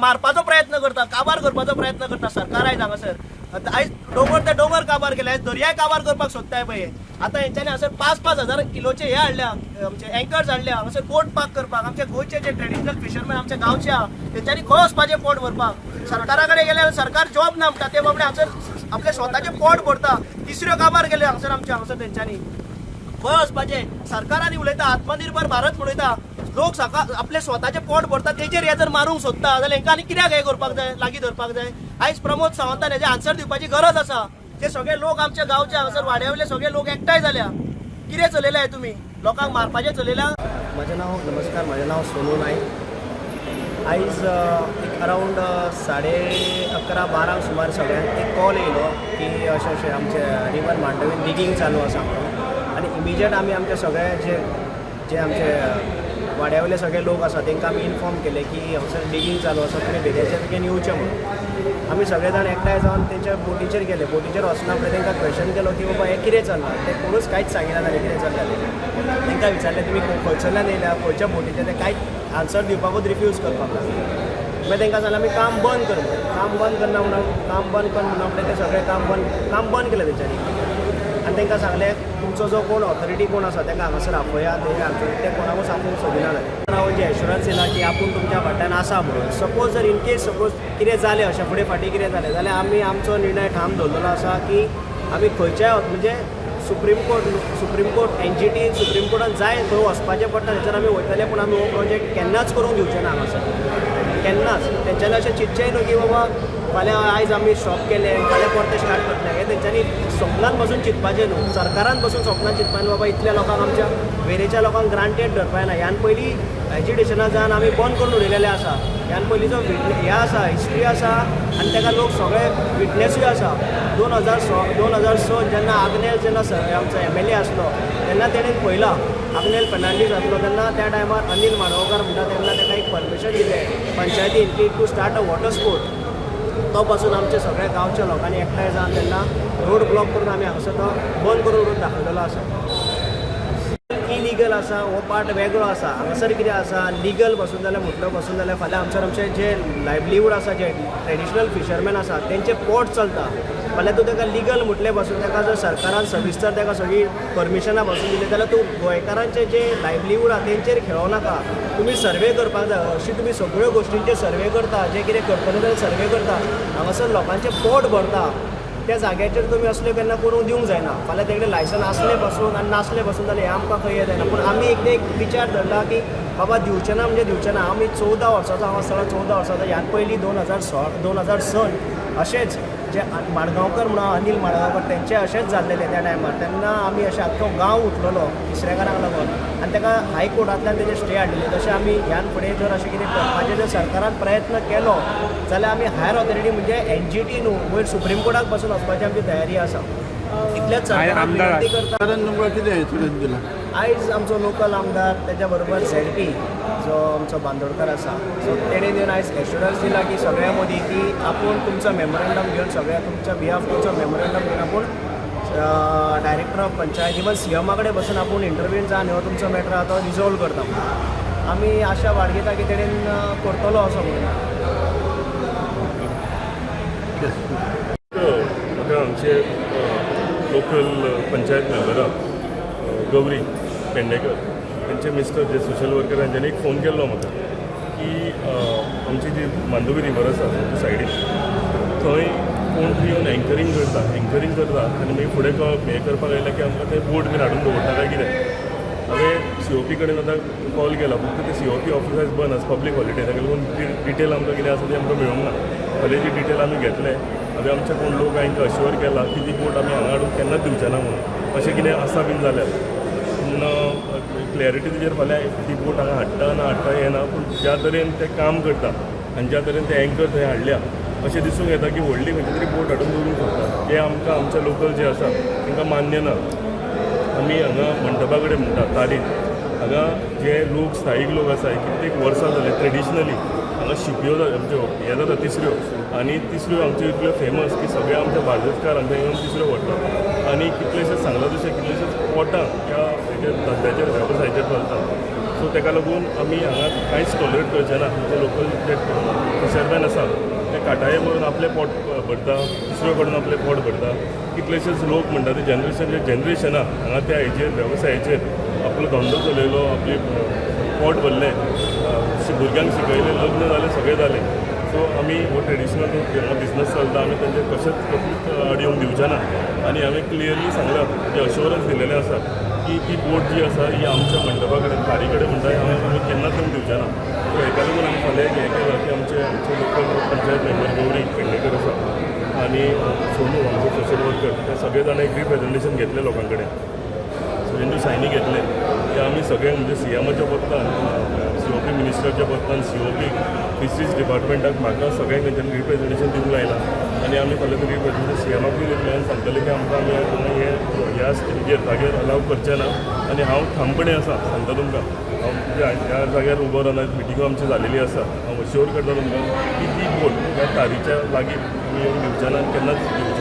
मारपाचो प्रयत्न करता, काबार करपाचो प्रयत्न करता सरकार आयज हांगासर. आयज दोंगर ते दोंगर काबार केले, आयज दर्याय काबार करपाक सोदताय पळय. आतां हेंच्यांनी हांगासर 5-5 हजार किलोचे हे हाडल्या, आमचे एंकर्स हाडल्या हांगासर बोट पार्क करपाक. आमचे गोंयचे जे ट्रेडिशनल फिशरमॅन आमच्या गांवचे आहा, तेंच्यांनी खंय वचपाचें पोट भरपाक? सरकारा कडेन गेल्यार सरकार जॉब ना म्हणटा. ते बाबडे हांगासर आपले स्वताचे पोट भरता. तिसऱ्यो काबार केले हांगासर आमच्या हांगासर. तेंच्यांनी खंय वचपाचें? सरकारांनी उलयता, आत्मनिर्भर भारत म्हणयता. लोक सका आपले स्वताचे पोट भरता, तेजेर हे जर मारूंक सोदता जाल्यार हेंकां आनी कित्याक हें करपाक जाय, लागीं धरपाक जाय? आयज प्रमोद सावंतान हेजे आन्सर दिवपाची गरज आसा. जे सगळे लोक आमच्या गांवचे हांगासर वाड्यावयले सगळे लोक एकठांय जाल्या. कितें चलयलां हें तुमी? लोकांक मारपाचें चलयलां? म्हजें नांव, नमस्कार, म्हजें नांव सोनू नायक. आयज एक अरावंड 11:30 12 सुमार सगळ्यांक एक कॉल येयलो की अशें अशें आमचे रिवर मांडवीन डिगींग चालू आसा म्हणून. आनी इमिजिएट आमी आमचे सगळे जे जे आमचे वाड्या वयले सगळे लोक आसा, तांकां आमी इन्फॉर्म केलें की हांगसर डिगींग चालू आसा, तुमी बेगीनच्या बेगीन येवचें म्हणून. आमी सगळे जाण एकठांय जावन तेंच्या बोटीचेर गेले. बोटीचेर वचना फुडें तांकां क्वेश्चन केलो की बाबा, हें कितें चल्लां? ते कोणूच कांयच सांगिना जालें कितें चल्लां तें. तांकां विचारलें, तुमी खंयसरल्यान येयल्या, खंयच्या बोटीचेर? ते कांयच आन्सर दिवपाकूच रिफ्यूज करपाक लागले. मागीर तांकां सांगलें, आमी काम बंद कर म्हणून. काम बंद करना म्हणून, काम बंद कर म्हणून फुडें ते सगळें काम बंद केलें तेंच्यांनी. आनी तांकां सांगलें, तुमचो जो कोण ऑथॉरिटी कोण आसा तांकां हांगासर आपोया. ते हांगासर ते कोणाकूच आपोवंक सोदिना जाले. हांव जे एश्युरन्स दिला की आपूण तुमच्या फाटल्यान आसा म्हणून. सपोज जर इन केस सपोज कितें जालें, अशें फुडें फाटीं कितें जालें जाल्यार आमी आमचो निर्णय ठाम दवरलेलो आसा की आमी खंयच्याय, म्हणजे सुप्रीम कोर्ट, एनजीटी, सुप्रीम कोर्टान जाय खंय वचपाचें पडटा थंयसर आमी वयतले. पूण आमी हो प्रोजेक्ट केन्नाच करूंक दिवचे ना हांगासर, केन्नाच. तेंच्यांनी अशें चिंतचेंय न्हू की बाबा, फाल्यां आयज आमी स्टॉप केलें, फाल्यां परतें स्टार्ट करतले. हें तेंच्यांनी सपनान बसून चिंतपाचें न्हू, सरकारान बसून सपनान चिंतपा. बाबा, इतल्या लोकांक, आमच्या वेरेच्या लोकांक ग्रांटेड धरपा जायना. ह्यान पयलीं एजिटेशना जावन आमी बंद करून उडयलेलें आसा. ह्यान पयलींचो हे आसा, हिस्ट्री आसा आनी ताका लोक सगळे विटनेसूय आसा. 2006 जेन्ना आग्नेल जेन्ना आमचो एमएलए आसलो तेन्ना तेणेन पळयला, आग्नेल फेर्नांडीस आसलो तेन्ना, त्या टायमार अनिल माडगांवकार म्हणटा तेन्ना ताका एक परमिशन दिलें पंचायतीन की to start a water sport. तो पासून आमच्या सगळ्या गांवच्या लोकांनी एकठांय जावन तेन्ना रोड ब्लॉक करून आमी हांगासर तो बंद करून उडोवन दाखयलेलो आसा. इलिगल आसा हो पार्ट वेगळो आसा. हांगासर कितें आसा, लिगल बसून जाल्यार, म्हटलो बसून जाल्यार फाल्यां आमसर आमचे जे लायवलीहूड आसा, जे ट्रेडिशनल फिशरमॅन आसा, तेंचे पोट चलता. फाल्यां तूं ताका लिगल म्हटलें बसून ताका जर सरकारान सविस्तर ताका सगळीं परमिशनां बसून दिली जाल्यार तूं गोंयकारांचे जे लायवलीहूड आहा तेंचेर खेळों नाका. तुमी सर्वे करपाक जाय. अशी तुमी सगळ्यो गोश्टींचे सर्वे करता, जे कितें करतले जाल्यार सर्वे करता. हांगासर लोकांचें पोट भरता त्या जाग्याचेर तुमी असल्यो केन्ना करूंक दिवंक जायना. फाल्यां तेगेले लायसन आसलें पासून आनी नासलें पासून जाल्यार हें आमकां खंय हें जायना. पूण आमी एक एक विचार धरला की बाबा, दिवचें ना म्हणजे दिवचें ना. आमी 14 वर्साचो हांव आसतना, 14 वर्साचो, ह्यान पयलीं 2016, 2000 सन अशेंच जे माडगांवकर म्हणून, अनिल माडगांवकर, तेंचे अशेंच जाल्लेलें त्या टायमार. तेन्ना आमी अशें आख्खो गांव उठलेलो तिसरेकारांक लागून आनी ताका हायकोर्टांतल्यान तेजेर स्टे हाडलेले. तशें आमी ह्यान फुडें जर अशें कितें करपाचें जर सरकारान प्रयत्न केलो जाल्यार आमी हायर ऑथॉरिटी म्हणजे एनजीटी न्हू, वयर सुप्रीम कोर्टाक पासून वचपाची आमची तयारी आसा. इतलेंच सरकाराक आमदार विनंती करता. कारण तुमकां कितें एश्युरन्स दिला? आयज आमचो लोकल आमदार, तेच्या बरोबर झेडपी जो आमचो बांदोडकर आसा, सो तेणें येवन आयज एश्युरन्स दिला की सगळ्यां मदीं की आपूण तुमचो मेमोरंडम घेवन, सगळ्या तुमच्या बिहाफ तुमचो मेमोरंडम घेवन आपूण डायरेक्टर ऑफ पंचायत, इवन सीएमा कडेन बसून आपूण इंटरव्यून जावन हो तुमचो मॅटर आहा तो रिजॉल्व करता म्हणून. आमी आशा बाळगिता की तेणेन करतलो असो म्हणून. म्हाका आमचे लोकल पंचायत मेंबरा गौरी पेडणेकर त्यांचे मिस्टर जे सोशल वर्कर, हांच्यांनी एक फोन केल्लो म्हाका की आमची जी मांडवी रिवर आसा आमच्या सायडीन, थंय कोण तरी येवन एंकरींग करता, एंकरींग करता आनी मागीर फुडें हें करपाक आयलें की आमकां ते बोट बीन हाडून दवरता काय कितें. हांवें सीओपी कडेन आतां कॉल केला, फक्त ते सीओपी ऑफिस आयज बंद आसा, पब्लीक हॉलिडे. ताका लागून ती डिटेल आमकां कितें आसा ती आमकां मेळूंक ना. फाल्यां जी डिटेल आमी घेतले. हांवें आमचे कोण लोक हांकां अश्युअर केला की ती बोट आमी हांगा हाडून केन्नाच दिवचे ना म्हणून, अशें कितें आसा बीन जाल्यार. पूण क्लॅरिटी तेजेर फाल्यां ती बोट हांगा हाडटा ना हाडटा हें ना. पूण ज्या तरेन ते काम करता आनी ज्या तरेन ते एंकर थंय हाडल्या, अशें दिसूंक येता की व्हडली खंयची तरी बोट हाडून दवरूंक शकता. जें आमकां, आमचे लोकल जे आसा तांकां मान्य ना. आमी हांगा मंडपा कडेन म्हणटा तारीख, हांगा जे लोक, स्थायीक लोक आसा, कित्येक वर्सां जाले ट्रेडिशनली हांगा शिंपयो आमच्यो हें जाता, तिसऱ्यो. आनी तिसऱ्यो आमच्यो इतल्यो फेमस की सगळे आमचे बार्देसकार हांगा येवन तिसऱ्यो व्हरतात आनी कितलेशेच, सांगलां तशें, कितलेशेच पोटां ह्या हेजेर, धंद्याचेर, वेवसायाचेर चलता. सो ताका लागून आमी हांगा कांयच टॉलरेट करचे ना. जे लोकल जे फिशरमॅन आसा ते काटाये मारून आपलें पोट भरता, दुसऱ्या कडून आपलें पोट भरता. कितलेशेच लोक म्हणटा ते जनरेशन जे जनरेशनां हांगा त्या हेजेर वेवसायाचेर आपलो धंदो चलयलो, आपली पोट भरलें, भुरग्यांक शिकयलें, लग्न जालें, सगळें जालें. सो आमी हो ट्रेडिशनल हांगा बिजनस चलता, आमी तांचे कशेंच कसलीच आड येवंक दिवचे ना. आनी हांवें क्लियरली सांगलां, म्हणजे अश्योरन्स दिलेलें आसा की ती बोट जी आसा ही आमच्या मंडपा कडेन, तारी कडेन म्हणटा, हांगा आमी केन्नाच येवंक दिवचे ना. सो हेका लागून आमी फाल्यां हें केलां की आमचे आमचे लोकल पंचायत मेंबर गौरी पेडणेकर आसा आनी सोनू आमचो सोशल वर्कर, ते सगळे जाण एक रिप्रेझेंटेशन घेतले लोकां कडेन. सो तेंच्यो सायनी घेतले की आमी सगळे म्हणजे सीएमाच्या पत्तान, सीओपी मिनिस्टरच्या पत्तान, सीओपी फिशरीज डिपार्टमेंटाक, म्हाका सगळ्यांक तेंच्यांनी रिप्रेझेंटेशन दिवंक लायलां. आनी आमी फाल्यां ते रिप्रेझेंटेशन सीएमाकूय दितले आनी सांगतले की आमकां आमी हांगा हे ह्या हेजेर जाग्यार अलाव करचे ना. आनी हांव ठामपणे आसा सांगता तुमकां, हांव ह्या ह्या जाग्यार उबो रावन मिटिंगो आमची जालेली आसा. हांव अश्योर करता तुमकां की ती बोट ह्या तारीच्या लागीं आमी येवंक दिवचे ना आनी केन्नाच दिवचे